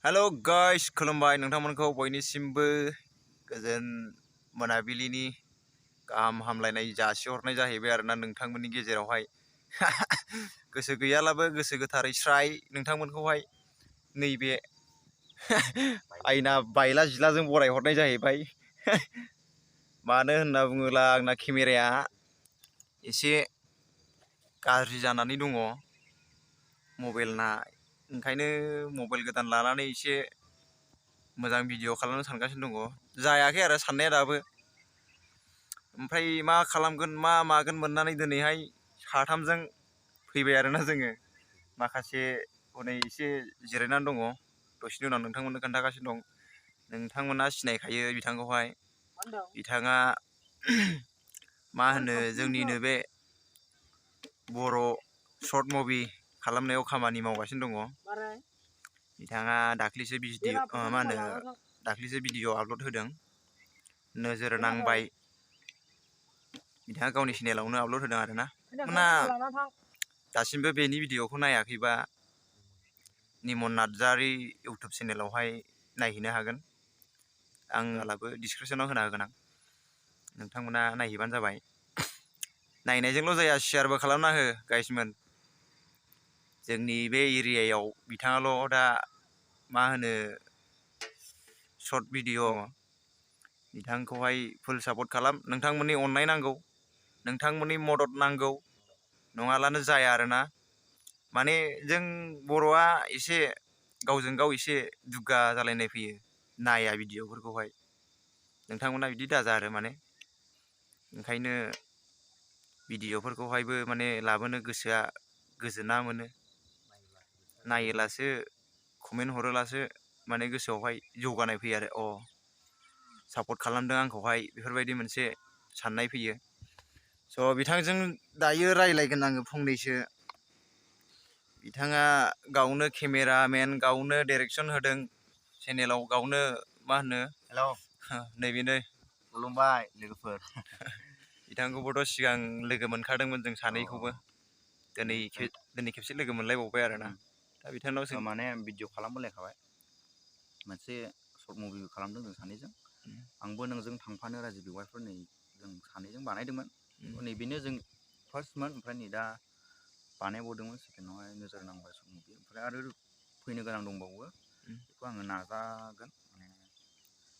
Hello guys खुलुमबाय नोंथांमोनखौ बयनिसिमबो गोजोन मोनाबिलिनि गाहाम हामलायनाय जासिहरनाय जाहैबाय आरोना नोंथांमोननि गेजेरावहाय गोसो गैयालाबो गोसो गोथारै स्राय नोंथांमोनखौहाय नैबे आयना बायला जिलाजों बरायहरनाय जाहैबाय मानो होनना बुङोब्ला आंना केमेराया एसे गाज्रि जानानै दङ मबाइलना ओंखायनो मबाइल गोदान लानानै एसे मोजां भिडिअ खालामनो सानगासिनो दङ जायाखै आरो साननाया दाबो ओमफ्राय मा खालामगोन मा मागोन मोननानै दिनैहाय साथामजों फैबाय आरोना जोङो माखासे हनै एसे जिरायनानै दङ दसेनि उनाव नोंथांमोननो खोन्थागासिनो दं नोंथांमोना सिनायखायो बिथांखौहाय बिथाङा मा होनो जोंनिनो बे बर' शर्ट मुभि खालामनायाव खामानि मावगासिनो दङ बिथाङा दाख्लिसो भिडिअ आपल'ड होदों नोजोर नांबाय बिथाङा गावनि चेनेलावनो आपल'ड होदों आरोना दासिमबो बेनि भिडिअखौ नायाखैबा निमन नार्जारि इउटुब चेनेलावहाय नायहैनो हागोन आंलाबो डिसक्रिपसनाव होना होगोन आं नोंथांमोना नायहैबानो जाबाय नायनायजोंल' जाया शेयारबो खालामना हो गाइसमोन जोंनि बे एरियायाव बिथाङाल' दा मा होनो शर्ट भिडिअ बिथांखौहाय फुल सापर्ट खालाम नोंथांमोननि अननाय नांगौ नोंथांमोननि मदद नांगौ नङाब्लानो जाया आरोना माने जों बर'आ एसे गावजों गाव एसे दुगा जालायनाय फैयो नाया भिडिअफोरखौहाय नोंथांमोना बिदि दाजा आरो माने ओंखायनो भिडिअफोरखौहायबो माने लाबोनो गोसोआ गोजोना मोनो नायोलासो कमेन्ट हरोलासो माने गोसोआवहाय जौगानाय फैयो आरो सापर्ट खालामदों आंखौहाय बेफोरबायदि मोनसे साननाय फैयो स' बिथांजों दायो रायज्लायगोन आङो फंनैसो बिथाङा गावनो केमेरामेन गावनो डाइरेक्सन होदों चेनेलाव गावनो मा होनो हेलौ नैबेनो खुलुमबाय लोगोफोर बिथांखौबोथ' सिगां लोगो मोनखादोंमोन जों सानैखौबो दिनै खेबसे लोगो मोनलायबावबाय आरोना दा बिथांनाव माने भिडिअ खालामबोलायखाबाय मोनसे शर्ट मुभिबो खालामदों जों सानैजों आंबो नोंजों थांफानो राजि बेवाइफोर नै जों सानैजों बानायदोंमोन नैबेनो जों फार्स्टमोन ओमफ्राय नै दा बानायबावदोंमोन सेकेन्डआवहाय नोजोर नांबाय शर्ट मुभि ओमफ्राय आरो फैनो गोनां दंबावो बेखौ आङो नाजागोन माने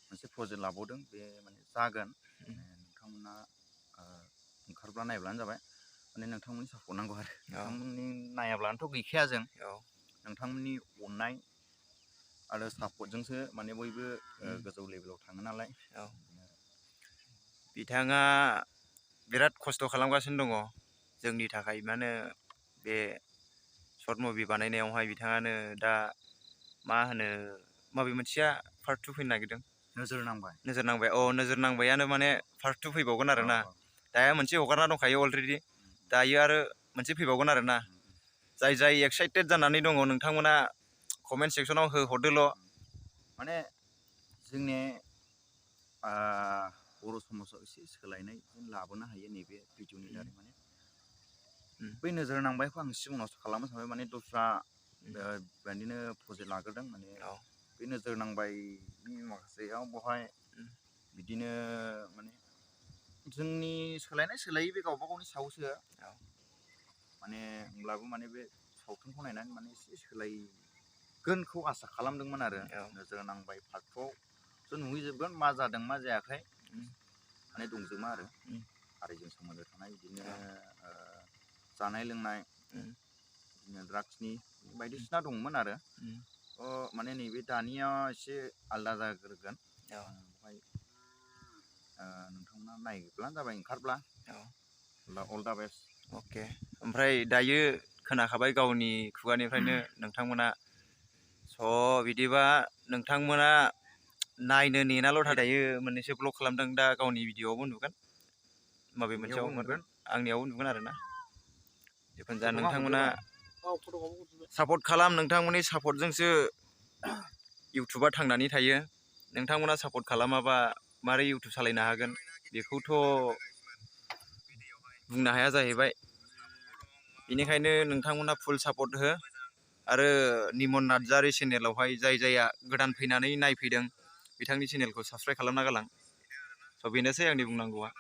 मोनसे प्रजेक्ट लाबावदों बे माने जागोन नोंथांमोना ओंखारब्ला नायब्लानो जाबाय माने नोंथांमोननि सापर्ट नांगौ आरो नोंथांमोननि नायाब्लानोथ' गैखाया जों नोंथांमोननि अननाय आरो सापर्टजोंसो माने बयबो गोजौ लेभेलाव थाङो नालाय बिथाङा बिराद खस्थ' खालामगासिनो दङ जोंनि थाखाय माने बे शर्ट मुभि बानायनायावहाय बिथाङानो दा मा होनो माबे मोनसेया पार्ट 2 फैनो नागिरदों नोजोर नांबाय नोजोर नांबायानो माने पार्ट 2 फैबावगोन आरोना दाया मोनसे हगारना दंखायो अलरेडि दायो आरो मोनसे फैबावगोन आरोना जाय एक्साइटेड जानानै दङ नोंथांमोना कमेन्ट सेक्सनाव हरदोल' माने जोंनि बर' समाजाव एसे सोलायनाय लाबोनो हायो नैबे भिडिअनि दारै माने बै नोजोर नांबायखौ आं सिगाङावसो खालामनो सानबाय माने दस्रा ब्रेन्डनिनो प्रजेक्ट लाग्रोदों माने बे नोजोर नांबायनि माखासेयाव बेवहाय बिदिनो माने जोंनि सोलायै बे गावबा गावनि सायावसो माने होमब्लाबो माने बे सावथुनखौ नायनानै माने एसे सोलायगोनखौ आसा खालामदोंमोन आरो नोजोर नांबाय पार्ट 2 थ' नुहैजोबगोन मा जादों मा जायाखै माने दंजोबो आरो हारिजों सोमोन्दो थानाय बिदिनो जानाय लोंनाय बिदिनो ड्राग्सनि बायदिसिना दंमोन आरो माने नैबे दानिया एसे आलदा जाग्रोगोन ओमफ्राय नोंथांमोना नायब्लानो जाबाय ओंखारब्ला अल दा बेस्ट अके ओमफ्राय दायो खोनाखाबाय गावनि खुगानिफ्रायनो नोंथांमोना स' बिदिबा नोंथांमोना नायनो नेनाल' दायो मोननैसो ब्लग खालामदों दा गावनि भिडिअ'आवबो नुगोन माबे मोनसेयाव नुगोन आंनियावबो नुगोन आरोना जिखुनु जाया नोंथांमोना सापर्ट खालाम नोंथांमोननि सापर्टजोंसो इउटुबा थांनानै थायो नोंथांमोना सापर्ट खालामाबा मारै इउटुब सालायनो हागोन बेखौथ' बुंनो हाया जाहैबाय बेनिखायनो नोंथांमोना फुल सापर्ट हो आरो निमन नार्जारि चेनेलावहाय जाय जाया गोदान फैनानै नायफैदों बिथांनि चेनेलखौ साबस्क्राइब खालामना गालां। स' बेनोसै आंनि बुंनांगौआ।